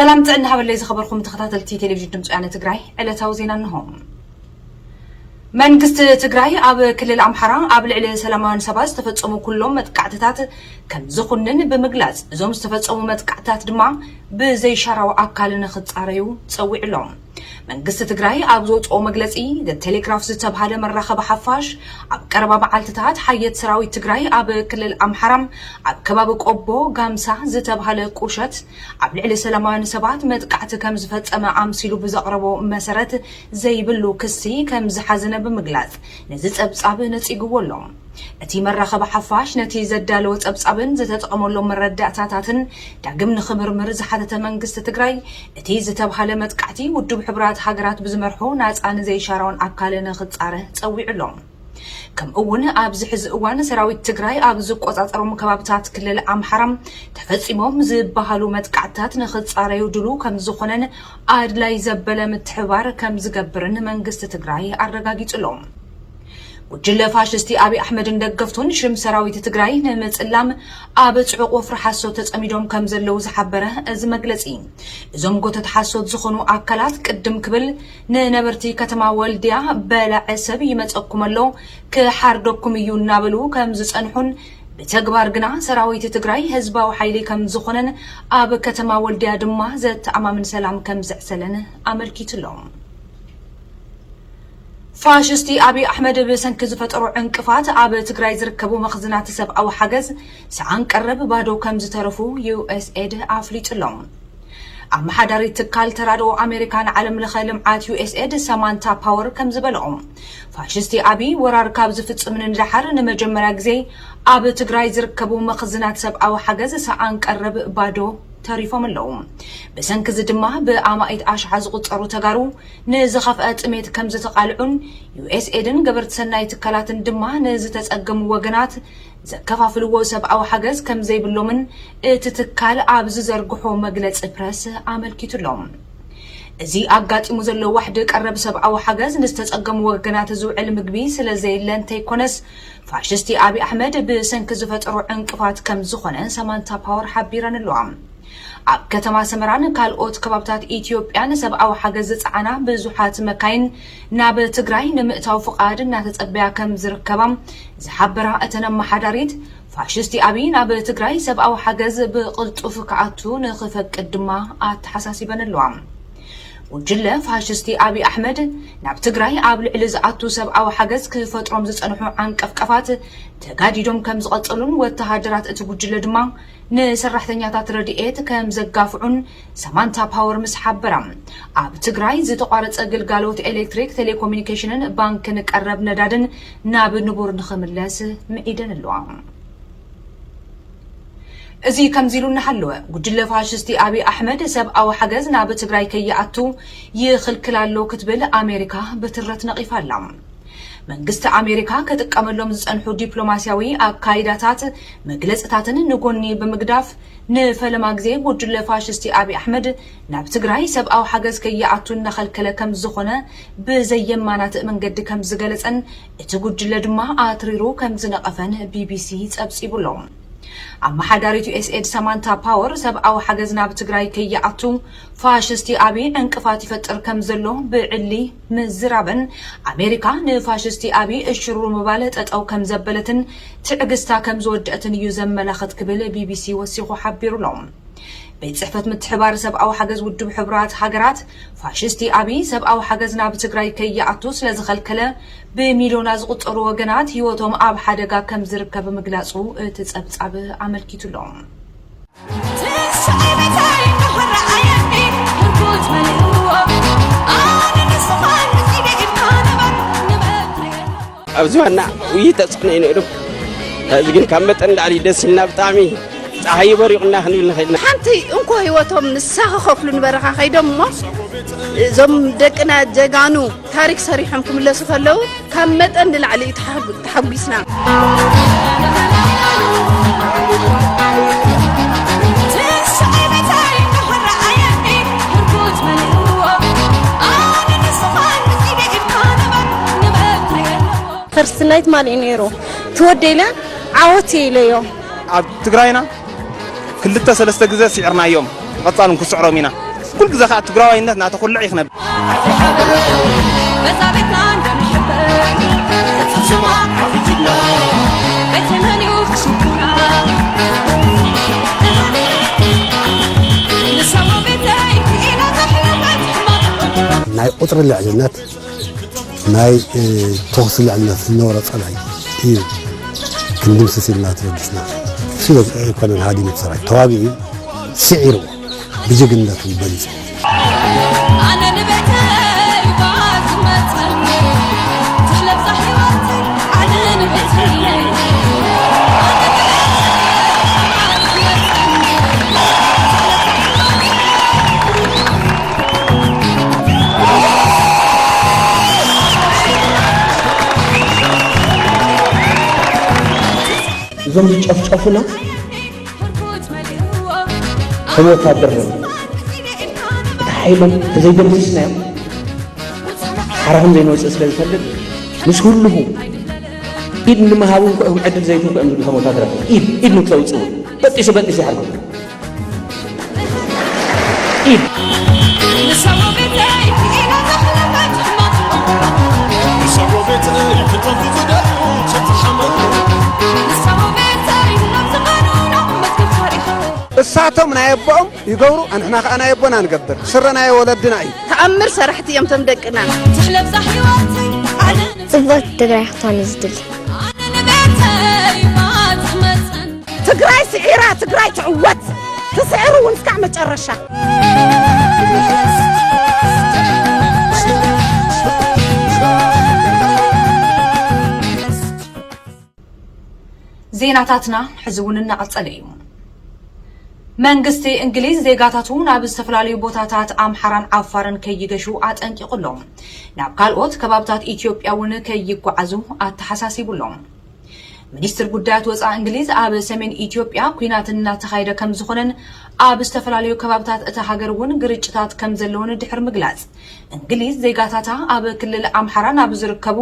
ሰላም ጥዕና ሃበለይ ዝኸበርኩም ተኸታተልቲ ቴሌቪዥን ድምፂ ወያነ ትግራይ፣ ዕለታዊ ዜና እንሆ። መንግስቲ ትግራይ ኣብ ክልል ኣምሓራ ኣብ ልዕሊ ሰላማውያን ሰባት ዝተፈጸሙ ኩሎም መጥቃዕትታት ከም ዝኹንን ብምግላጽ፣ እዞም ዝተፈጸሙ መጥቃዕትታት ድማ ብዘይሻራዊ ኣካል ንኽጻረዩ ጸዊዑ ኣሎ። መንግስቲ ትግራይ ኣብ ዘውፅኦ መግለፂ፣ ዘ ቴሌግራፍ ዝተብሃለ መራኸቢ ሓፋሽ፣ ኣብ ቀረባ መዓልትታት ሓየት ሰራዊት ትግራይ ኣብ ክልል ኣምሓራ ኣብ ከባቢ ቆቦ ጋምሳ ዝተብሃለ ቁሸት ኣብ ልዕሊ ሰላማውያን ሰባት መጥቃዕቲ ከም ዝፈጸመ ኣምሲሉ ብዘቕረቦ መሰረት ዘይብሉ ክሲ ከም ዝሓዘነ ብምግላጽ፣ ነዚ ጸብጻብ ነጺግዎ ኣሎ። እቲ መራኸቢ ሓፋሽ ነቲ ዘዳለወ ጸብጻብን ዝተጠቐመሎም መረዳእታታትን ዳግም ንኽምርምር ዝሓተተ መንግስቲ ትግራይ፣ እቲ ዝተብሃለ መጥቃዕቲ ውድብ ሕቡራት ሃገራት ብዝመርሖ ናጻን ዘይሻራውን ኣካል ንኽጻረ ጸዊዑ ኣሎ። ከምኡ እውን ኣብዚ ሕዚ እዋን ሰራዊት ትግራይ ኣብ ዝቆጻጸሮም ከባብታት ክልል ኣምሓራ ተፈጺሞም ዝበሃሉ መጥቃዕትታት ንኽጻረዩ ድሉ ከም ዝኾነን ኣድላይ ዘበለ ምትሕባር ከም ዝገብርን መንግስቲ ትግራይ ኣረጋጊጹ ኣሎ። ጉጅለ ፋሽስቲ ኣብይ ኣሕመድን ደገፍቱን ሽም ሰራዊት ትግራይ ንምጽላም ኣብ ጽዑቕ ወፍሪ ሓሶት ተጸሚዶም ከም ዘለዉ ዝሓበረ እዚ መግለጺ፣ እዞም ጎተት ሓሶት ዝኾኑ ኣካላት ቅድም ክብል ንነበርቲ ከተማ ወልድያ በላዒ ሰብ ይመጸኩም ኣሎ፣ ክሓርደኩም እዩ እናበሉ ከም ዝጸንሑን ብተግባር ግና ሰራዊት ትግራይ ህዝባዊ ሓይሊ ከም ዝኾነን ኣብ ከተማ ወልድያ ድማ ዘተኣማምን ሰላም ከም ዘዕሰለን ኣመልኪቱ ኣሎ። ፋሽስቲ ኣብይ ኣሕመድ ብሰንኪ ዝፈጠሮ ዕንቅፋት ኣብ ትግራይ ዝርከቡ መኽዝናት ሰብኣዊ ሓገዝ ሰኣን ቀረብ ባዶ ከም ዝተረፉ ዩ ኤስ ኤድ ኣፍሊጡ ኣሎ። ኣመሓዳሪት ትካል ተራድኦ ኣሜሪካ ንዓለም ለኸ ልምዓት ዩ ኤስ ኤድ ሳማንታ ፓወር ከም ዝበልኦ፣ ፋሽስቲ ኣብይ ወራር ካብ ዝፍጽም ንድሓር ንመጀመርያ ግዜ ኣብ ትግራይ ዝርከቡ መኽዝናት ሰብኣዊ ሓገዝ ሰኣን ቀረብ ባዶ ተሪፎም ኣለዉ። ብሰንኪ እዚ ድማ ብኣማኢት ኣሽሓት ዝቑጸሩ ተጋሩ ንዝኸፍአ ጥሜት ከም ዝተቓልዑን ዩ ኤስ ኤድን ገበርቲ ሰናይ ትካላትን ድማ ንዝተጸገሙ ወገናት ዘከፋፍልዎ ሰብኣዊ ሓገዝ ከም ዘይብሎምን እቲ ትካል ኣብ ዝዘርግሖ መግለጺ ፕረስ ኣመልኪቱ ኣሎ። እዚ ኣጋጢሙ ዘሎ ዋሕዲ ቀረብ ሰብኣዊ ሓገዝ ንዝተጸገሙ ወገናት ዝውዕል ምግቢ ስለ ዘየለ እንተይኮነስ፣ ፋሽስቲ ኣብይ ኣሕመድ ብሰንኪ ዝፈጠሮ ዕንቅፋት ከም ዝኾነ ሳማንታ ፓወር ሓቢረን ኣለዋ። ኣብ ከተማ ሰመራን ካልኦት ከባብታት ኢትዮጵያን ሰብኣዊ ሓገዝ ዝጸዓና ብዙሓት መካይን ናብ ትግራይ ንምእታው ፍቓድ እናተጸበያ ከም ዝርከባ ዝሓበራ እተን ኣመሓዳሪት፣ ፋሽስቲ ኣብይ ናብ ትግራይ ሰብኣዊ ሓገዝ ብቕልጡፍ ክኣቱ ንኽፈቅድ ድማ ኣተሓሳሲበን ኣለዋ። ጉጅለ ፋሽስቲ ኣብይ ኣሕመድ ናብ ትግራይ ኣብ ልዕሊ ዝኣቱ ሰብኣዊ ሓገዝ ክፈጥሮም ዝጸንሑ ዓንቀፍቀፋት ተጋዲዶም ከም ዝቐጸሉን ወተሃደራት እቲ ጉጅለ ድማ ንሰራሕተኛታት ረድኤት ከም ዘጋፍዑን ሳማንታ ፓወር ምስ ሓበራ፣ ኣብ ትግራይ ዝተቋረጸ ግልጋሎት ኤሌክትሪክ፣ ቴሌኮሙኒኬሽንን ባንክን ቀረብ ነዳድን ናብ ንቡር ንኽምለስ ምዒደን ኣለዋ። እዚ ከምዚ ኢሉ እናሃለወ፣ ጉጅለ ፋሽስቲ ኣብይ ኣሕመድ ሰብኣዊ ሓገዝ ናብ ትግራይ ከይኣቱ ይኽልክል ኣሎ ክትብል ኣሜሪካ ብትረት ነቒፋ ኣላ። መንግስቲ ኣሜሪካ ክጥቀመሎም ዝጸንሑ ዲፕሎማስያዊ ኣካይዳታት መግለጽታትን ንጎኒ ብምግዳፍ፣ ንፈለማ ግዜ ጉጅለ ፋሽስቲ ኣብይ ኣሕመድ ናብ ትግራይ ሰብኣዊ ሓገዝ ከይኣቱ እናኸልከለ ከም ዝኾነ ብዘየማናትእ መንገዲ ከም ዝገለጸን እቲ ጉጅለ ድማ ኣትሪሩ ከም ዝነቐፈን ቢ ቢ ሲ ጸብጺቡ ኣሎ። ኣመሓዳሪት ዩ ኤስ ኤድ ሳማንታ ፓወር ሰብኣዊ ሓገዝ ናብ ትግራይ ከይኣቱ ፋሽስቲ ኣብይ ዕንቅፋት ይፈጥር ከም ዘሎ ብዕሊ ምዝራበን፣ ኣሜሪካ ንፋሽስቲ ኣብይ እሽሩ ምባል ጠጠው ከም ዘበለትን ትዕግስታ ከም ዝወደአትን እዩ ዘመላኽት ክብል ቢ ቢ ሲ ወሲኹ ሓቢሩ ኣሎ። ቤት ጽሕፈት ምትሕባር ሰብኣዊ ሓገዝ ውድብ ሕቡራት ሃገራት፣ ፋሽስቲ ኣብይ ሰብኣዊ ሓገዝ ናብ ትግራይ ከይኣቱ ስለ ዝኸልከለ፣ ብሚልዮና ዝቑጸሩ ወገናት ህይወቶም ኣብ ሓደጋ ከም ዝርከብ ምግላጹ እቲ ጸብጻብ ኣመልኪቱ ኣሎ። ኣብዚ ዋና ውይይት ተጽዕኖ እዩ ነይሩ። እዚ ግን ካብ መጠን ላዕሊ ደስ ኢልና፣ ብጣዕሚ ጸሓይ በሪቑና ክንብል ንኽእል ኢና። ሓንቲ እንኮ ህይወቶም ንሳ ክኸፍሉ ንበረኻ ከይዶም እሞ፣ እዞም ደቅና ጀጋኑ ታሪክ ሰሪሖም ክምለሱ ከለዉ ካብ መጠን ንላዕሊ እዩ ተሓጉ-፣ ተሓጒስና። ፈርስት ናይት ማን እዩ ነይሩ? ትወደይ ኢለ ዓወት እየ ኢለዮ። ኣብ ትግራይና ክልተ ሰለስተ ግዜ ስዒርናዮም፣ ብቐጻል እውን ክስዕሮም ኢና። ኩሉ ግዜ ከዓ ትግራዋይነት እናተኹልዕ እዩ ክነብር። ናይ ቁፅሪ ልዕልነት ናይ ተኹሲ ልዕልነት ዝነበሮ ፀላኢ እዩ ክንድምስስ ኢልና ተበጊስና። እሱ ኣይኮነን ሃዲሙ ሰራዊት ተዋጊኡ እዩ ስዒርዎ ብጅግንነቱ በሊፁ። እዞም ዝጨፍጨፉና ከም ወታደር ነው። እቲ ሓይሎም ተዘይደምሲስናዮም ሓራኹም ዘይንወፅእ ስለ ዝፈልጥ ምስ ህልኹ ኢድ ንምሃቡ እንኳ ኢኹም ዕድል ዘይትህቡ እዮም ዝብሉ ከም ወታደራት ኢድ ኢድ ንክተውፅኡ በጢሱ በጢሱ ይሓርኩም። እሳቶም ናይ ኣቦኦም ይገብሩ፣ ኣንሕና ከዓ ናይ ኣቦና ንገብር። ስረ ናይ ወለድና እዩ። ተኣምር ሰራሕቲ እዮም ቶም ደቅና። ትሕለብዛ ህይወት ኣነ ጽብቕቲ ትግራይ ክትኾን እዩ ዝድሊ። ኣነ ንቤተይ ባጽመ ትግራይ ስዒራ ትግራይ ትዕወት። ትስዕሩ እውን እስካዕ መጨረሻ። ዜናታትና ሕዚ እውን እናቐጸለ እዩ። መንግስቲ እንግሊዝ ዜጋታቱ ናብ ዝተፈላለዩ ቦታታት ኣምሓራን ዓፋርን ከይገሹ ኣጠንቂቑ ኣሎ። ናብ ካልኦት ከባብታት ኢትዮጵያ እውን ከይጓዓዙ ኣተሓሳሲቡ ኣሎ። ሚኒስትር ጉዳያት ወፃኢ እንግሊዝ ኣብ ሰሜን ኢትዮጵያ ኲናት እናተኻየደ ከም ዝኾነን ኣብ ዝተፈላለዩ ከባብታት እታ ሃገር እውን ግርጭታት ከም ዘለውን ድሕሪ ምግላፅ፣ እንግሊዝ ዜጋታታ ኣብ ክልል ኣምሓራ ናብ ዝርከቡ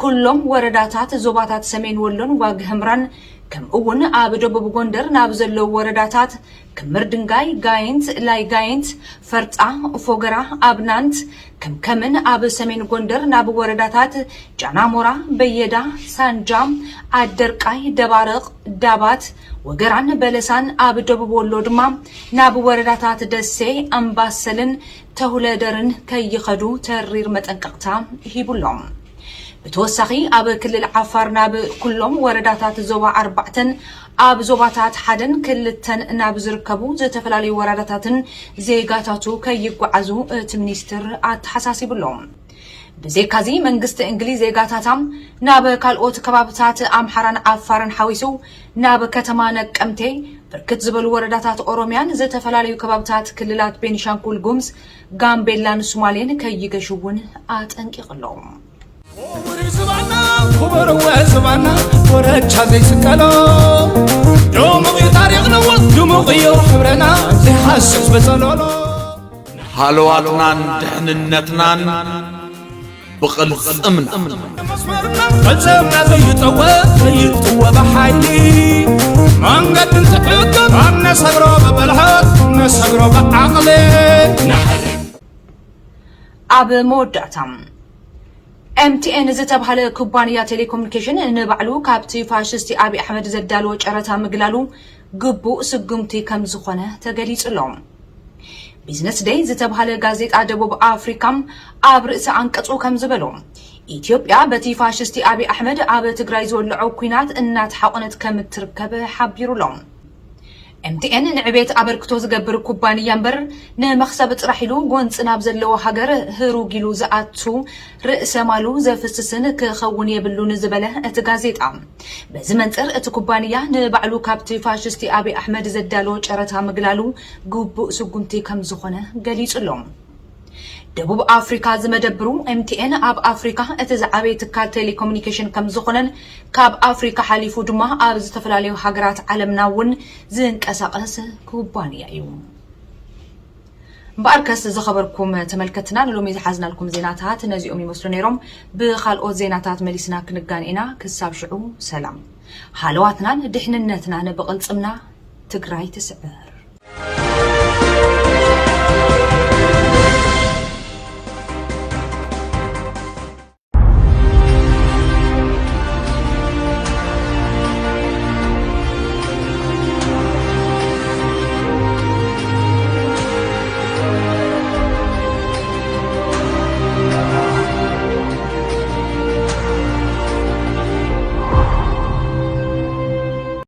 ኩሎም ወረዳታት ዞባታት ሰሜን ወሎን ዋግ ህምራን ከምኡ እውን ኣብ ደቡብ ጎንደር ናብ ዘለዉ ወረዳታት ክምር ድንጋይ፣ ጋይንት፣ ላይ ጋይንት፣ ፈርጣ፣ ፎገራ፣ ኣብናንት፣ ከምከምን ኣብ ሰሜን ጎንደር ናብ ወረዳታት ጃናሞራ፣ በየዳ፣ ሳንጃ፣ ዓደርቃይ፣ ደባርቕ፣ ዳባት፣ ወገራን በለሳን ኣብ ደቡብ ወሎ ድማ ናብ ወረዳታት ደሴ፣ ኣምባሰልን ተሁለደርን ከይኸዱ ተሪር መጠንቀቕታ ሂቡሎም። ብተወሳኺ ኣብ ክልል ዓፋር ናብ ኩሎም ወረዳታት ዞባ ኣርባዕተን ኣብ ዞባታት ሓደን ክልተን ናብ ዝርከቡ ዝተፈላለዩ ወረዳታትን ዜጋታቱ ከይጓዓዙ እቲ ሚኒስትር ኣተሓሳሲቡ ኣሎ። ብዘይካዚ መንግስቲ እንግሊዝ ዜጋታታ ናብ ካልኦት ከባብታት ኣምሓራን ዓፋርን ሓዊሱ ናብ ከተማ ነቀምቴ፣ ብርክት ዝበሉ ወረዳታት ኦሮሚያን ዝተፈላለዩ ከባብታት ክልላት ቤኒሻንጉል ጉምዝ፣ ጋምቤላን ሱማሌን ከይገሹ እውን ኣጠንቂቑ ኣሎ። ክቡር ዝባና ክቡር ወ ዝባና ኮረቻ ዘይስቀሎ ድሙቕ እዩ ታሪኽና ድሙቕ እዩ ሕብረና ዘይሃስስ በጸሎሎ ሃለዋትናን ድሕንነትናን ብቕልጽምና መስመርና ቅልጽምና ዘይጠወ ዘይጥወ ብሓይሊ መንገዲ እንትዕቅብ ኣብ ነሰግሮ ብብልሓት ነሰግሮ ብዓቕሊ ኣብ መወዳእታ ኤምቲኤን ዝተብሃለ ኩባንያ ቴሌኮሙኒኬሽን ንባዕሉ ካብቲ ፋሽስቲ ኣብይ ኣሕመድ ዘዳለዎ ጨረታ ምግላሉ ግቡእ ስጉምቲ ከም ዝኾነ ተገሊጹ ኣሎ። ቢዝነስ ደይ ዝተብሃለ ጋዜጣ ደቡብ ኣፍሪካ ኣብ ርእሲ ኣንቀጹ ከም ዝበሎ ኢትዮጵያ በቲ ፋሽስቲ ኣብይ ኣሕመድ ኣብ ትግራይ ዝወለዖ ኲናት እናተሓቆነት ከም እትርከብ ሓቢሩ ኣሎ። ኤምቲኤን ንዕቤት ኣበርክቶ ዝገብር ኩባንያ እምበር ንመኽሰብ ጥራሕ ኢሉ ጎንፂ ናብ ዘለዎ ሃገር ህሩግ ኢሉ ዝኣቱ ርእሰ ማሉ ዘፍስስን ክኸውን የብሉን ዝበለ እቲ ጋዜጣ፣ በዚ መንፅር እቲ ኩባንያ ንባዕሉ ካብቲ ፋሽስቲ ኣብይ ኣሕመድ ዘዳለዎ ጨረታ ምግላሉ ግቡእ ስጉምቲ ከም ዝኾነ ገሊፁ ኣሎ። ደቡብ ኣፍሪካ ዝመደብሩ ኤምቲኤን ኣብ ኣፍሪካ እቲ ዝዓበየ ትካል ቴሌኮሙኒኬሽን ከም ዝኾነን ካብ ኣፍሪካ ሓሊፉ ድማ ኣብ ዝተፈላለዩ ሃገራት ዓለምና እውን ዝንቀሳቐስ ኩባንያ እዩ። እምበኣርከስ ዝኸበርኩም ተመልከትና ንሎሚ ዝሓዝናልኩም ዜናታት ነዚኦም ይመስሉ ነይሮም። ብኻልኦት ዜናታት መሊስና ክንጋን ኢና። ክሳብ ሽዑ ሰላም። ሃለዋትናን ድሕንነትናን ብቕልጽምና ትግራይ ትስዕር።